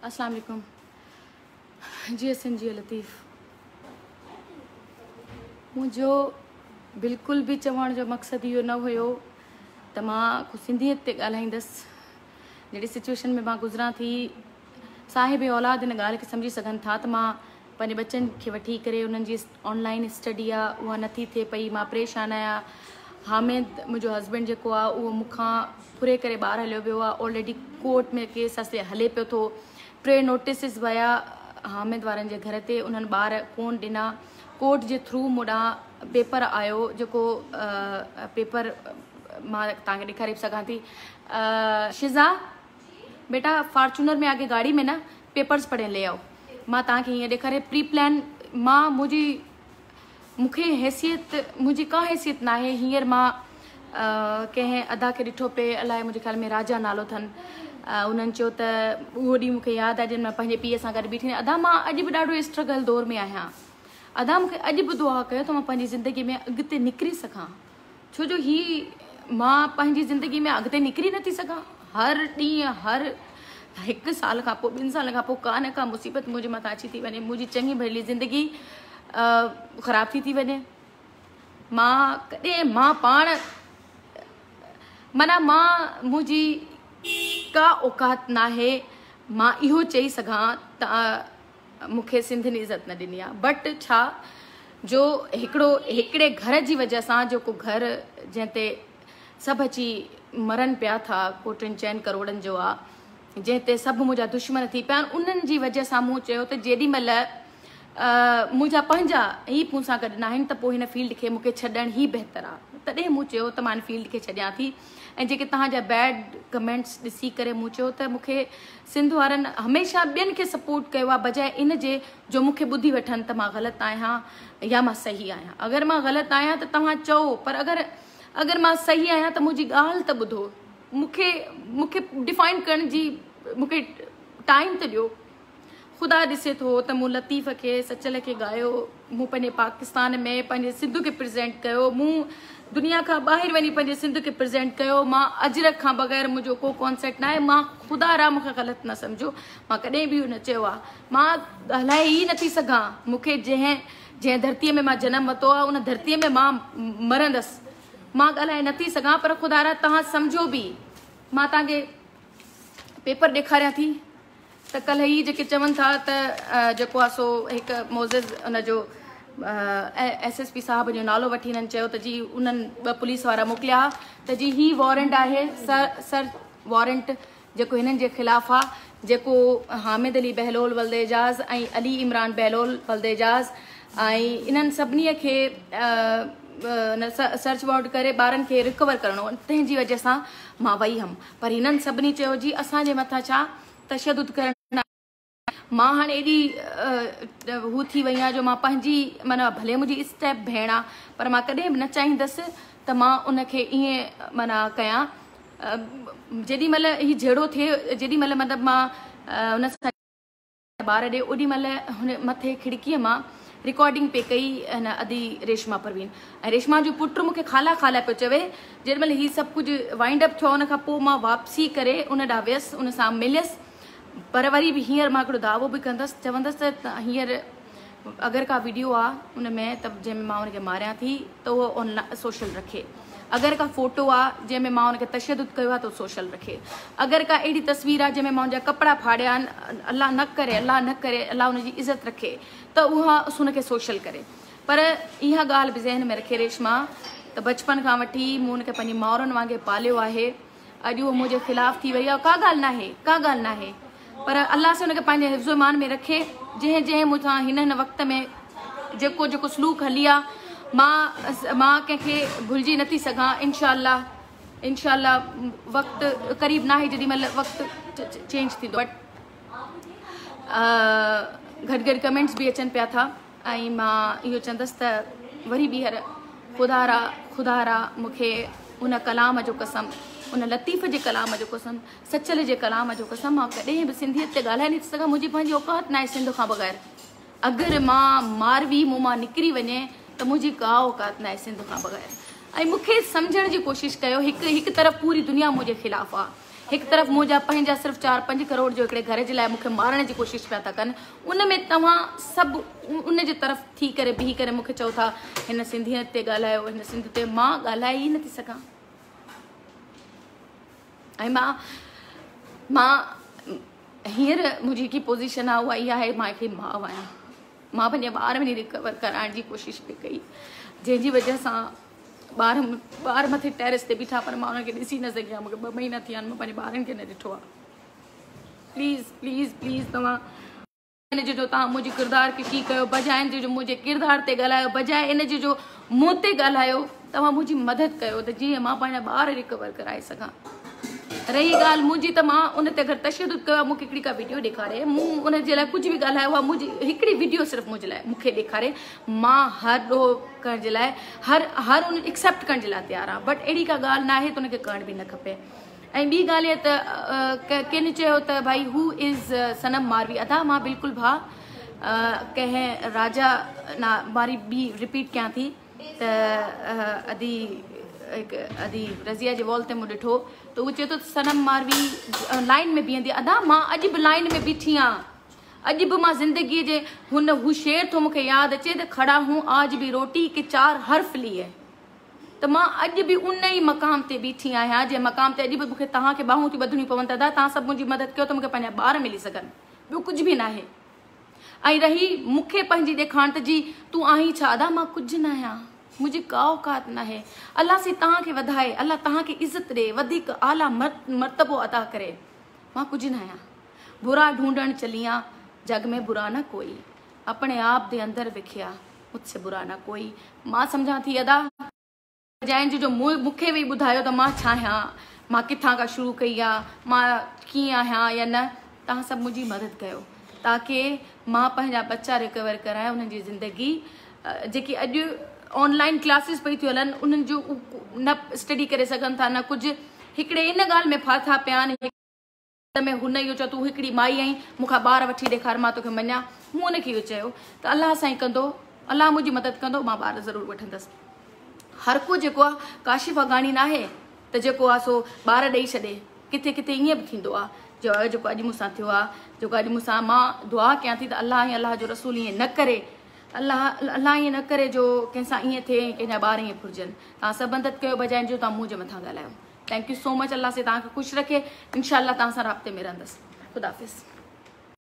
اسلام عليڪم جي سن جي لطيف منهنجو بلڪل به چوڻ جو مقصد اهو نه هيو ته مان ڪو سنڌيت تي ڳالهائيندس. جهڙي سچويشن ۾ مان گذران ٿي، صاحب اولاد ان ڳالهه کي سمجهي سگهن ٿا ته مان پنهنجي ٻچن کي وٺي ڪري انهن جي آن لائن اسٽڊي آ اها نٿي ٿئي پئي، مان پريشان آهيان. حامد منهنجو هسبينڊ جيڪو آ اهو مون کان ڦري ڪري ٻاهر هليو ويو آ. آلريڊي ڪورٽ ۾ ڪيس اسي هلي پيو ٿو. ٽي نوٽيسز ويا حامد وارن جي گهر تي، انهن ٻار ڪون ڏنا. ڪورٽ جي ٿرو مون ڏانهن پيپر آيو، جيڪو پيپر مان توهان کي ڏيکاري به سگهان ٿي. شزا بيٽا، فارچونر ۾ آگي گاڙي ۾ نه پيپرز پڙهي لي آئو. مان توهان کي هيئن ڏيکاري پري پلان. مان منهنجي مون کي حيثيت منهنجي ڪا حيثيت ناهي هينئر. مان ڪنهن ادا کي ڏٺو پئي، الائي منهنجي خيال ۾ راجا نالو اٿن، انهن چيو ته اهو ڏينهن مون کي ياد آهي جڏهن مان پنهنجي پيء سان گڏ بيٺي. ادا مان اڄ به ڏاڍو اسٽرگل دور ۾ آهيان. ادا مون کي اڄ به دعا ڪيو ته مان پنهنجي زندگي ۾ اڳتي نڪري سگهان، ڇو جو هي مان پنهنجي زندگي ۾ اڳتي نڪري نٿي سگهان. هر ڏينهن، هر هڪ سال کان پوء، ٻن سالن کان پوء ڪا نه ڪا مصيبت منهنجي مٿان اچي ٿي وڃي. منهنجي چڱي ڀلي زندگي خراب ٿي ٿي وڃي. مان ڪڏهن مان پاڻ معنيٰ مان منهنجي ڪا اوقات ناهي مان اهو چئي سگهان ته مون کي سنڌين عزت نه ڏني آ. بٽ ڇا جو هڪڙو هڪڙي گهر جي وجه سان، جيڪو گهر جنهن تي سڀ اچي مرن پيا ٿا، ڪو ٽن چئن ڪروڙن جو آ، جنهن تي سڀ منهنجا دشمن ٿي پيا آهن، انهن جي وجه سان مون چيو ته جيڏي مهل منهنجا پنهنجا ئي مون سان گڏ ناهن ته پوء هن فيلڊ کي مون کي ڇڏڻ ئي بهتر آ. تڏهن مون چيو ته مان هن فيلڊ کي ڇڏيان ٿي. ۽ جيڪي توهان جا بيڊ ڪمينٽس ڏسي ڪري مون چيو ته مون کي سنڌ وارن هميشه ٻين کي سپورٽ ڪيو آهي بجاء ان جي جو مون کي ٻڌي وٺن ته مان غلط آهيان يا مان صحيح آهيان. اگر مان غلط آهيان ته توهان چئو، پر اگر اگر مان صحيح آهيان ته منهنجي ڳالهه ته ٻڌو. مون کي ڊفائن ڪرڻ جي مون کي ٽائيم ته ڏيو. خدا ڏسي ٿو ته مون لطيف کي، سچل کي ڳايو، مون پنهنجي پاڪستان ۾ پنهنجي سنڌ کي پرزينٽ ڪيو، مون دنيا کان ٻاهر وڃي پنهنجي سنڌ کي پرزينٽ ڪيو. مان اجرڪ کان بغير منهنجو ڪو ڪانسرٽ ناهي. مان خدا را مون کي غلط نه سمجهو، مان ڪڏهن به اهو نه چيو آهي. مان ڳالهائي ئي نٿي سگهان. مون کي جنهن جنهن ڌرتيء ۾ مان جنم ورتو آهي ان ڌرتيء ۾ مان مرندس. مان ڳالهائي نٿي سگهان، پر خدا را توهان سمجهو به. مان توهان کي پيپر ڏيکاريان ٿي ته ڪلهه هي جيڪي چون ٿا ته جيڪو آهي سو هڪ معزز ان جو ايس ايس پي صاحب جو نالو وٺي هنن چيو ته جي انهن ٻه پوليس وارا موڪليا ته جي هي وارنٽ آهي، سر وارنٽ جيڪو هنن جي خلاف آ، جيڪو حامد علي بهلول ولد اعجاز ۽ علي عمران بهلول ولد اعجاز ۽ انهن سڀني کي سرچ وارنٽ ڪري ٻارن کي رڪور ڪرڻو، تنهن جي وجه سان مان وئي هيم. پر هنن سڀني چيو جي اسان جي مٿان ڇا تشدد ڪرڻ. مان هاڻي ايڏي هو ٿي وئي آهيان جو مان پنهنجي معنيٰ ڀلي منهنجي اسٽيپ ڀيڻ آ، پر مان ڪڏهن به نه چاهيندس ته مان ان کي ائين معنيٰ ڪيان. جيڏي مهل هي جهيڙو ٿئي، جيڏي مهل مطلب مان ان سان ٻار ڏي، اوڏي مهل هن مٿي کڙڪيء مان رڪارڊنگ پئي ڪئي هن ادي ريشما پروين، ۽ ريشما جو پٽ مون کي خالا خالا پيو چوي. جيڏي مهل هي سڀ ڪجهه وائنڊ اپ ٿيو، ان کان پوء مان واپسي ڪري ان ڏانهن ويس، ان سان مليس. پر وري به هينئر مان هڪڙو دعوو به ڪندس، چوندس ته هينئر اگر ڪا ويڊيو آ ان ۾ ته جنهن ۾ مان ان کي ماريان ٿي ته اهو آن سوشل رکي. اگر ڪا فوٽو آ جنهن ۾ مان ان کي تشدد ڪيو آ ته سوشل رکي. اگر ڪا اهڙي تصوير آ جنهن ۾ مان ان جا ڪپڙا ڦاڙيا آهن، الله نه ڪري، الله نه ڪري، الله ان جي عزت رکي، ته اها ان کي سوشل ڪري. پر اها ڳالهه به ذهن ۾ رکي ريشما ته بچپن کان وٺي مون ان کي پنهنجي مائرن وانگي پاليو آهي. اڄ اهو منهنجي خلاف ٿي وئي آهي، ڪا ڳالهه ناهي، ڪا ڳالهه ناهي، پر الله سي ان کي پنهنجي حفظ و امان ۾ رکي. جنهن جنهن مون سان هن هن وقت ۾ جيڪو جيڪو سلوڪ هلي آ، مان مان ڪنهن کي ڀلجي نٿي سگهان. انشاء الله، انشاء الله وقت قريب ناهي جيڏي مهل وقت چينج ٿيندو. بٽ گهٽ گهٽ ڪمينٽس به اچن پيا ٿا ۽ مان اهو چوندس ته وري ٻيهر خدا را، خدا را مون کي ان ڪلام جو قسم، ان لطيف جي ڪلام جو قسم، سچل جي ڪلام جو قسم، مان ڪڏهن به سنڌيت تي ڳالهائي نٿي سگهان. منهنجي پنهنجي اوقات ناهي سنڌ کان بغير. اگر مان ماروي مون مان نڪري وڃي ته منهنجي ڪا اوقات ناهي سنڌ کان بغير. ۽ مون کي سمجهڻ جي ڪوشش ڪيو. هڪ هڪ طرف پوري دنيا منهنجي خلاف آ. هڪ طرف منهنجا پنهنجا صرف چار پنج ڪروڙ جو هڪڙي گهر جي لاء مون کي مارڻ جي ڪوشش پيا ٿا ڪن ان ۾ توهان سڀ ان جي طرف ٿي ڪري بيهي ڪري مون کي چئو ٿا هن سنڌيت تي ڳالهايو هن سنڌ تي مان ڳالهائي ئي نٿي سگهان ۽ مان مان هينئر منهنجي جيڪي پوزيشن آهي اها اها آهي مان هڪڙي ماء آهيان مان پنهنجا ٻار وڃي ريڪور ڪرائڻ جي ڪوشش پئي ڪئي جنهن جي وجه سان ٻار ٻار مٿي ٽيرس تي بيٺا پر مان انهن کي ڏسي نه سگهي آهيان مونکي ٻه مهينا ٿي ويا آهن مان پنهنجي ٻارن کي نه ڏٺو آهي پليز پليز پليز توهان ان جي جو توهان منهنجي ڪردار کي ڪي ڪيو بجاء ان جي جو منهنجي ڪردار تي ڳالهايو بجاء ان جي جو مون تي ڳالهايو توهان منهنجي مدد ڪيو ته جيئن مان پنهنجا ٻار ريڪور ڪرائي سگهان. رهي ڳالهه منهنجي ته مان ان تي اگر تشدد ڪيو آهي مون کي هڪڙي ڪا وڊيو ڏيکاري مون ان جي لاء ڪجهه به ڳالهايو آهي منهنجي هڪڙي وڊيو صرف منهنجي لاء مون کي ڏيکاري مان هر ڏوهه ڪرڻ جي لاء هر هر ان ايڪسيپٽ ڪرڻ جي لاء تيار آهيان بٽ اهڙي ڪا ڳالهه ناهي ته ان کي ڪرڻ به نه کپي ۽ ٻي ڳالهه اها ته ڪن چيو ته ڀائي هو از صنم ماروي ادا مان بلڪل ڀاء ڪنهن راجا نا واري ٻي رپيٽ ڪيان ٿي ته ادي هڪ ادي رضيه جي وال تي مون ڏٺو ته هو چئي ٿو ته صنم ماروي لائن ۾ بيهندي ادا مان اڄ به لائن ۾ بيٺي آن اڄ به مان زندگي جي هن هو شعر ٿو مونکي ياد اچي ته کڙا هون آج به روٽي ڪي چار حرف ليئي ته مان اڄ به ان ئي مقام تي بيٺي آهيان جنهن مقام تي اڄ به مونکي توهان کي ٻانهون ٿيون ٻڌڻيون پون ته ادا توهان سڀ منهنجي مدد ڪيو ته مونکي پنهنجا ٻار ملي سگهن ٻيو ڪجهه به ناهي ۽ رهي مون کي پنهنجي ڏيکاڻ ته جي تون آهين ڇا؟ ادا مان ڪجهه ناهيان، منهنجي ڪا اوقات ناهي. الله سائين توهان کي وڌائي، الله توهان کي عزت ڏي، وڌيڪ اعليٰ مرتبو عطا ڪري. مان ڪجهه ناهيان. برا ڍونڍڻ چليان، جڳ ۾ برا نه ڪوئي. اپڻي آپ the اندر وکيا، مجھ سي برا نه ڪوئي. مان سمجهان ٿي ادا. جنهن جو جو مون کي ويهي ٻڌايو ته مان ڇا آهيان، مان ڪٿان کان شروع ڪئي آ، مان ڪيئن آهيان يا نه، توهان سڀ منهنجي مدد ڪيو تاڪه مان پنهنجا ٻچا ريڪور ڪرايان انهن جي زندگي جيڪي اڄ آن لائن ڪلاسز پئي ٿيون هلن انهن جو نه اسٽڊي ڪري سگهن ٿا نه ڪجهه هڪڙي ان ڳالهه ۾ ڦاٿا پيا آهن. ۾ هن اهو چيو تون هڪڙي مائي آهين مون کان ٻار وٺي ڏيکار مان توکي مڃان مون ان کي اهو چيو ته الله سائين ڪندو الله منهنجي مدد ڪندو مان ٻار ضرور وٺندس هر ڪو جيڪو آهي ڪاشف اگهاڻي ناهي ته جيڪو آهي سو ٻار ڏئي ڇڏي ڪٿي ڪٿي ائين به ٿيندو آهي جو جيڪو اڄ مون سان ٿيو آهي جيڪو اڄ مون سان مان دعا ڪيان ٿي ته الله ۽ الله جو رسول ائين نه ڪري الله الله ائين نه ڪري جو ڪنهن سان ائين ٿئي ۽ ڪنهن جا ٻار ائين ڦرجن توهان سڀ مدد ڪيو بجاء جو توهان منهنجي مٿان ڳالهايو thank you so much الله سائين توهان کي خوش رکي انشاء الله توهان سان رابطي ۾ رهندس خدا حافظ.